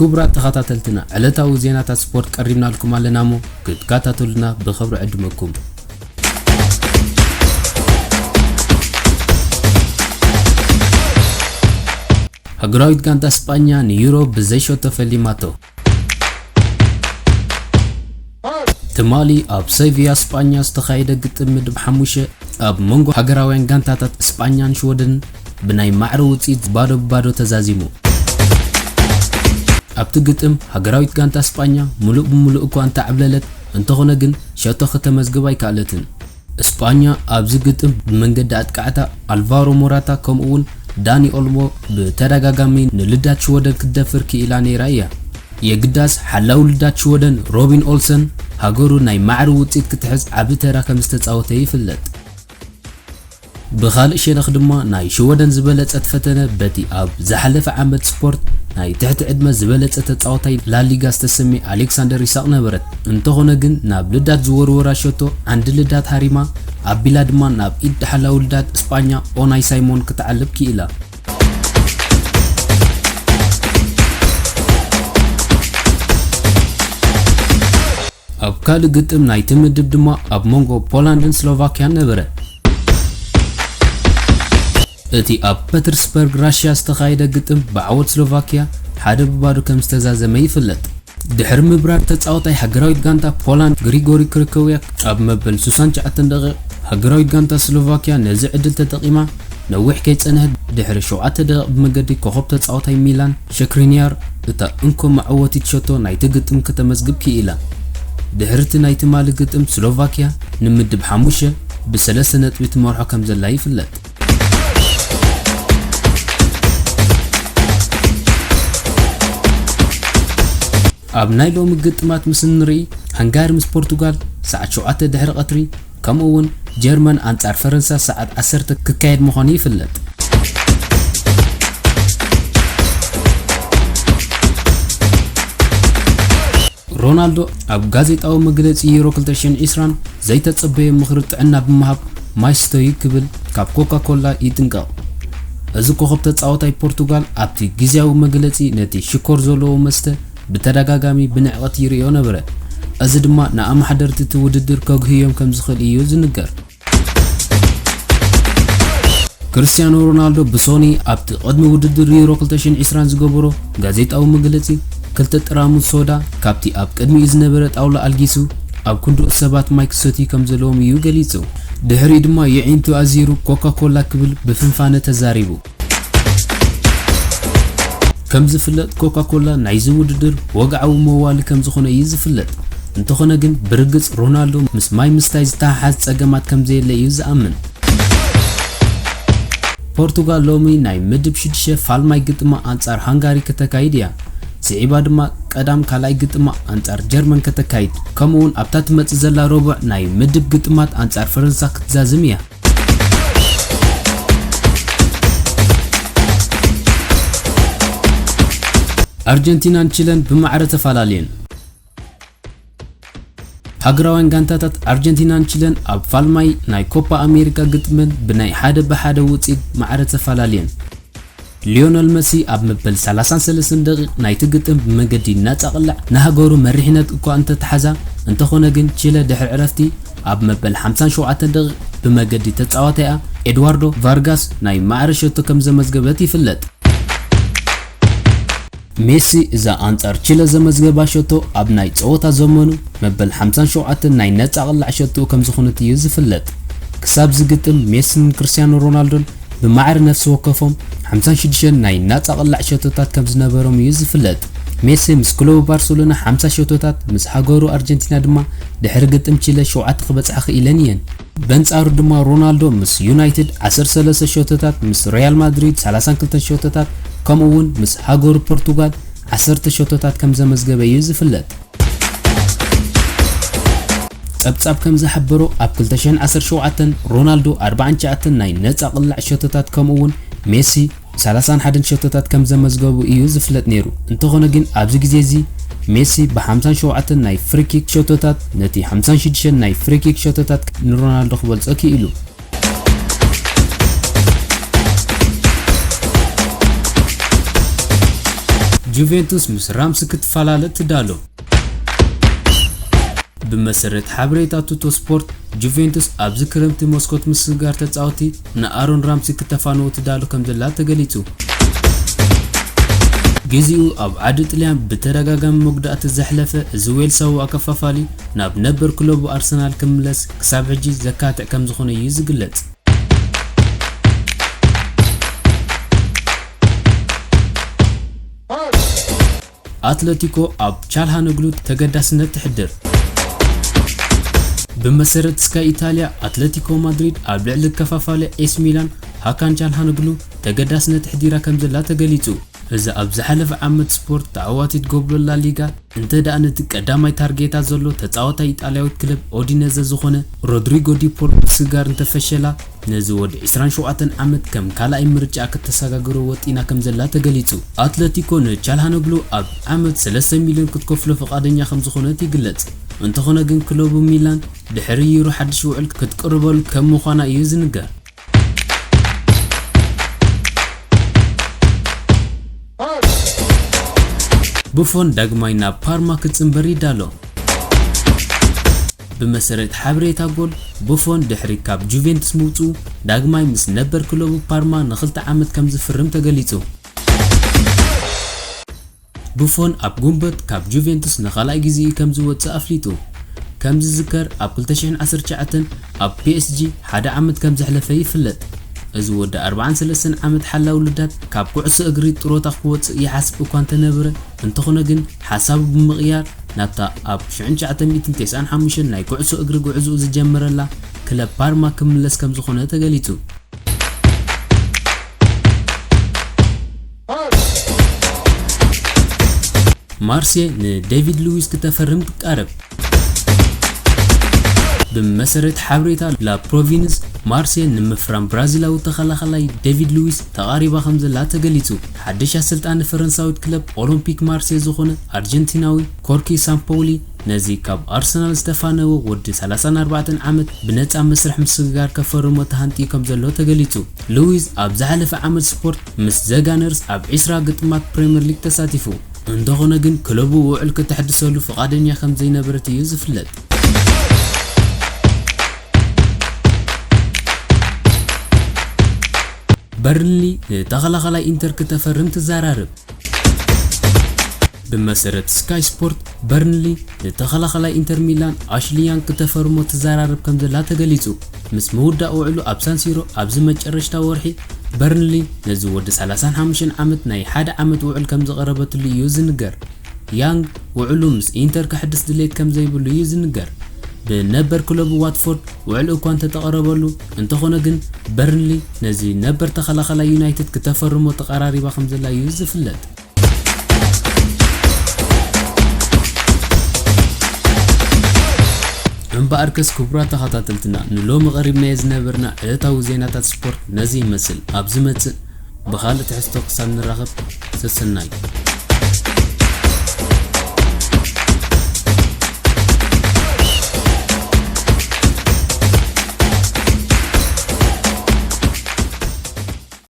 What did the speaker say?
ክቡራት ተኸታተልትና፣ ዕለታዊ ዜናታት ስፖርት ቀሪብናልኩም ኣለና እሞ ክትከታተሉና ብኽብሪ ዕድመኩም። ሃገራዊት ጋንታ ስጳኛ ንዩሮ ብዘይ ሸቶ ፈሊማቶ። ትማሊ ኣብ ሰቪያ ስጳኛ ዝተኻየደ ግጥም ምድብ ሓሙሽተ ኣብ መንጎ ሃገራውያን ጋንታታት ስጳኛን ሽወደንን ብናይ ማዕረ ውጽኢት ባዶ ብባዶ ተዛዚሙ። ኣብቲ ግጥም ሃገራዊት ጋንታ ስጳኛ ምሉእ ብምሉእ እኳ እንተዓብለለት፣ እንተኾነ ግን ሸቶ ከተመዝግብ ኣይከኣለትን። ስጳኛ ኣብዚ ግጥም ብመንገዲ ኣጥቃዕታ ኣልቫሮ ሞራታ ከምኡ እውን ዳኒ ኦልሞ ብተደጋጋሚ ንልዳት ሽወደን ክትደፍር ክኢላ ነይራ እያ። የግዳስ ሓላው ልዳት ሽወደን ሮቢን ኦልሰን ሃገሩ ናይ ማዕረ ውፅኢት ክትሕዝ ዓቢ ተራ ከም ዝተፃወተ ይፍለጥ። ብኻልእ ሸነኽ ድማ ናይ ሽወደን ዝበለጸት ፈተነ በቲ ኣብ ዝሓለፈ ዓመት ስፖርት ናይ ትሕቲ ዕድመ ዝበለጸ ተጻዋታይ ላሊጋ ዝተሰምየ ኣሌክሳንደር ኢሳቕ ነበረት። እንተኾነ ግን ናብ ልዳት ዝወርወራ ሸቶ ዓንዲ ልዳት ሃሪማ ኣቢላ ድማ ናብ ኢድ ሓላው ልዳት እስጳኛ ኦናይ ሳይሞን ክትዓልብ ክኢላ። ኣብ ካልእ ግጥም ናይቲ ምድብ ድማ ኣብ መንጎ ፖላንድን ስሎቫክያን ነበረ። እቲ ኣብ ፐተርስበርግ ራሽያ ዝተኻየደ ግጥም ብዓወት ስሎቫክያ ሓደ ብባዶ ከም ዝተዛዘመ ይፍለጥ። ድሕሪ ምብራር ተጻዋታይ ሃገራዊት ጋንታ ፖላንድ ግሪጎሪ ክሪኮውያክ ኣብ መበል ስሳን ትሽዓተን ደቂቕ፣ ሃገራዊት ጋንታ ስሎቫክያ ነዚ ዕድል ተጠቒማ ነዊሕ ከይጸንሐት ድሕሪ ሸውዓተ ደቂቕ ብመገዲ ኮኸብ ተጻዋታይ ሚላን ሸክሪንያር እታ እንኮ መዕወቲት ሸቶ ናይቲ ግጥም ከተመዝግብ ክኢላ። ድሕሪ እቲ ናይ ትማሊ ግጥም ስሎቫክያ ንምድብ ሓሙሽተ ብሰለስተ ነጥቢ ትመርሖ ከም ዘላ ይፍለጥ። ኣብ ናይ ሎሚ ግጥማት ምስ እንርኢ፣ ሃንጋሪ ምስ ፖርቱጋል ሰዓት ሸውዓተ ድሕሪ ቀትሪ፣ ከምኡ እውን ጀርመን ኣንጻር ፈረንሳ ሰዓት ዓሰርተ ክካየድ ምዃኑ ይፍለጥ። ሮናልዶ ኣብ ጋዜጣዊ መግለጺ ዩሮ ክልተ ሽሕን ዕስራን ዘይተጸበየ ምኽሪ ጥዕና ብምሃብ ማይ ስተዩ ክብል ካብ ኮካ ኮላ ይጥንቀቕ። እዚ ኮኸብ ተጻዋታይ ፖርቱጋል ኣብቲ ግዝያዊ መግለጺ ነቲ ሽኮር ዘለዎ መስተ ብተደጋጋሚ ብንዕቐት ይርእዮ ነበረ። እዚ ድማ ንኣመሓደርቲ እቲ ውድድር ከጉህዮም ከም ዝኽእል እዩ ዝንገር። ክርስትያኖ ሮናልዶ ብሶኒ ኣብቲ ቅድሚ ውድድር ዩሮ ክልተ ሽሕን ዕስራን ዝገበሮ ጋዜጣዊ መግለጺ፣ ክልተ ጥራሙዝ ሶዳ ካብቲ ኣብ ቅድሚኡ ዝነበረ ጣውላ ኣልጊሱ፣ ኣብ ክንድኡ ሰባት ማይ ክሰትዩ ከም ዘለዎም እዩ ገሊጹ። ድሕሪኡ ድማ የዒንቱ ኣዚሩ ኮካ ኮላ ክብል ብፍንፋነ ተዛሪቡ። ከም ዝፍለጥ ኮካ ኮላ ናይዚ ውድድር ወግዓዊ መዋሊ ከም ዝኾነ እዩ ዝፍለጥ። እንተኾነ ግን ብርግጽ ሮናልዶ ምስ ማይ ምስታይ ዝተሓሓዝ ጸገማት ከም ዘየለ እዩ ዝኣምን። ፖርቱጋል ሎሚ ናይ ምድብ ሽዱሽተ ፋልማይ ግጥማ ኣንጻር ሃንጋሪ ከተካይድ እያ። ስዒባ ድማ ቀዳም ካልኣይ ግጥማ ኣንጻር ጀርመን ከተካይድ፣ ከምኡውን ኣብታ ትመጽእ ዘላ ረቡዕ ናይ ምድብ ግጥማት ኣንጻር ፈረንሳ ክትዛዝም እያ። ኣርጀንቲናን ቺለን ብማዕረ ተፈላለየን። ሃገራውያን ጋንታታት ኣርጀንቲናን ቺለን ኣብ ፋልማይ ናይ ኮፓ ኣሜሪካ ግጥመን ብናይ ሓደ ብሓደ ውጽኢት ማዕረ ተፈላለየን። ሊዮነል መሲ ኣብ መበል ሰላሳን ሰለስተን ደቂቕ ናይቲ ግጥም ብመገዲ ናጻ ቅላዕ ንሃገሩ መሪሕነት እኳ እንተተሓዛ፣ እንተኾነ ግን ቺለ ድሕሪ ዕረፍቲ ኣብ መበል ሓምሳን ሸውዓተን ደቂቕ ብመገዲ ተጻዋታይኣ ኤድዋርዶ ቫርጋስ ናይ ማዕረ ሸቶ ከም ዘመዝገበት ይፍለጥ። ሜሲ እዛ ኣንጻር ቺለ ዘመዝገባ ሸቶ ኣብ ናይ ጸወታ ዘመኑ መበል ሓምሳን ሸውዓተን ናይ ነጻ ቅላዕ ሸቶኡ ከም ዝኾነት እዩ ዝፍለጥ። ክሳብ ዝግጥም ሜስን ክርስትያኖ ሮናልዶን ብማዕረ ነፍሲ ወከፎም ሓምሳን ሽዱሽተን ናይ ናጻ ቅላዕ ሸቶታት ከም ዝነበሮም እዩ ዝፍለጥ። ሜሲ ምስ ክለቡ ባርሰሎና ሓምሳ ሸቶታት፣ ምስ ሃገሩ ኣርጀንቲና ድማ ድሕሪ ግጥም ቺለ ሸውዓተ ክበጽሓ ክኢለን እየን። በንጻሩ ድማ ሮናልዶ ምስ ዩናይትድ ዓሰርተ ሰለስተ ሸቶታት፣ ምስ ሪያል ማድሪድ ሰላሳን ክልተን ሸቶታት፣ ከምኡ እውን ምስ ሃገሩ ፖርቱጋል ዓሰርተ ሸቶታት ከም ዘመዝገበ እዩ ዝፍለጥ። ጸብጻብ ከም ዝሓበሮ፣ ኣብ ክልተ ሽሕን ዓሰርተ ሸውዓተን ሮናልዶ ኣርባዓን ትሽዓተን ናይ ነጻ ቅላዕ ሸቶታት፣ ከምኡ እውን ሜሲ ሰላሳን ሓደን ሸቶታት ከም ዘመዝገቡ እዩ ዝፍለጥ ነይሩ። እንተኾነ ግን ኣብዚ ግዜ እዚ ሜሲ ብሓምሳን ሸውዓተን ናይ ፍሪኪክ ሸቶታት ነቲ ሓምሳን ሽዱሽተን ናይ ፍሪኪክ ሸቶታት ንሮናልዶ ክበልጾ ክኢሉ። ጁቬንቱስ ምስ ራምስ ክትፈላለ ትዳሎ። ብመሰረት ሓበሬታ ቱቶ ስፖርት፣ ጁቬንቱስ ኣብዚ ክረምቲ መስኮት ምስግጋር ተጻወቲ ንኣሮን ራምሲ ክተፋንዎ ትዳሎ ከም ዘላ ተገሊጹ። ግዜኡ ኣብ ዓዲ ጥልያን ብተደጋጋሚ መጉዳእቲ ዘሕለፈ እዚ ዌልሳዊ ኣከፋፋሊ፣ ናብ ነበር ክለቡ ኣርሰናል ክምለስ ክሳብ ሕጂ ዘካትዕ ከም ዝኾነ እዩ ዝግለጽ። ኣትለቲኮ ኣብ ቻልሃኖግሉ ተገዳስነት ትሕድር። ብመሰረት ስካይ ኢታልያ፣ ኣትለቲኮ ማድሪድ ኣብ ልዕሊ ከፋፋሊ ኤስ ሚላን ሃካን ቻልሃኖግሉ ተገዳስነት ኣሕዲራ ከም ዘላ ተገሊጹ። እዚ ኣብ ዝሓለፈ ዓመት ስፖርት ተዓዋቲት ጎብሎ ላሊጋ፣ እንተ ደኣ ነቲ ቀዳማይ ታርጌታ ዘሎ ተጻዋታይ ኢጣልያዊት ክለብ ኦዲነዘ ዝኾነ ሮድሪጎ ዲፖል ምስግጋር እንተፈሸላ፣ ነዚ ወዲ ዕስራን ሸውዓተን ዓመት ከም ካልኣይ ምርጫ ክተሰጋግሮ ወጢና ከም ዘላ ተገሊጹ። ኣትለቲኮ ንቻልሃኖግሉ ኣብ ዓመት ሰለስተ ሚልዮን ክትከፍሎ ፍቓደኛ ከም ዝኾነት ይግለጽ። እንተኾነ ግን ክለቡ ሚላን ድሕሪ ዩሮ ሓድሽ ውዕል ክትቅርበሉ ከም ምዃና እዩ ዝንገር። ቡፎን ዳግማይ ናብ ፓርማ ክጽንበር ይዳሎ። ብመሰረት ሓበሬታ ጎል፣ ቡፎን ድሕሪ ካብ ጁቬንቱስ ምውጽኡ ዳግማይ ምስ ነበር ክለቡ ፓርማ ንኽልተ ዓመት ከም ዝፍርም ተገሊጹ። ቡፎን ኣብ ጉንበት ካብ ጁቬንቱስ ንኻልኣይ ግዜኡ ከም ዝወጽእ ኣፍሊጡ። ከም ዝዝከር፣ ኣብ ክልተ ሽሕን ዓሰርተ ትሽዓተን ኣብ ፒ ኤስ ጂ ሓደ ዓመት ከም ዘሕለፈ ይፍለጥ። እዚ ወዲ ኣርባዓን ሰለስተን ዓመት ሓላው ልዳት ካብ ኩዕሶ እግሪ ጥሮታ ክወጽእ ይሓስብ እኳ እንተነበረ፣ እንተኾነ ግን ሓሳቡ ብምቕያር ናብታ ኣብ ሽሕን ትሽዓተ ሚእትን ተስዓን ሓሙሽተን ናይ ኩዕሶ እግሪ ጉዕዞኡ ዝጀመረላ ክለብ ፓርማ ክምለስ ከም ዝኾነ ተገሊጹ። ማርሴ ንዴቪድ ሉዊስ ክተፈርም ትቃረብ። ብመሰረት ሓበሬታ ላ ፕሮቪንስ፣ ማርሴ ንምፍራም ብራዚላዊ ተኸላኻላይ ዴቪድ ሉዊስ ተቓሪባ ከም ዘላ ተገሊጹ። ሓድሽ ኣሰልጣኒ ፈረንሳዊት ክለብ ኦሎምፒክ ማርሴ ዝኾነ ኣርጀንቲናዊ ኮርኪ ሳምፖሊ፣ ነዚ ካብ ኣርሰናል ዝተፋነወ ወዲ ሰላሳን ኣርባዕተን ዓመት ብነጻ መስርሕ ምስግጋር ከፈርሞ ተሃንጥዩ ከም ዘሎ ተገሊጹ። ሉዊዝ ኣብ ዝሓለፈ ዓመት ስፖርት ምስ ዘጋነርስ ኣብ ዕስራ ግጥማት ፕሪምየር ሊግ ተሳቲፉ። እንተኾነ ግን ክለቡ ውዕል ክተሕድሰሉ ፍቓደኛ ከም ዘይነበረት እዩ ዝፍለጥ። በርንሊ ንተኸላኻላይ ኢንተር ክተፈርም ትዘራረብ። ብመሰረት ስካይ ስፖርት፣ በርንሊ ንተኸላኻላይ ኢንተር ሚላን ኣሽሊ ያንግ ክተፈርሞ ትዘራረብ ከም ዘላ ተገሊጹ። ምስ ምውዳእ ውዕሉ ኣብ ሳንሲሮ ኣብዚ መጨረሽታ ወርሒ፣ በርንሊ ነዚ ወዲ ሰላሳን ሓሙሽተን ዓመት ናይ ሓደ ዓመት ውዕል ከም ዝቐረበትሉ እዩ ዝንገር። ያንግ ውዕሉ ምስ ኢንተር ከሕድስ ድሌት ከም ዘይብሉ እዩ ዝንገር። ብነበር ክለቡ ዋትፎርድ ውዕል እኳ እንተተቐረበሉ፣ እንተኾነ ግን በርንሊ ነዚ ነበር ተኸላኻላይ ዩናይትድ ክተፈርሞ ተቐራሪባ ከም ዘላ እዩ ዝፍለጥ። እምበኣርከስ ክቡራት ተኸታተልትና፣ ንሎሚ ቀሪብናዮ ዝነበርና ዕለታዊ ዜናታት ስፖርት ነዚ ይመስል። ኣብ ዝመጽእ ብኻልእ ትሕዝቶ ክሳብ ንራኸብ፣ ሰሰናዩ።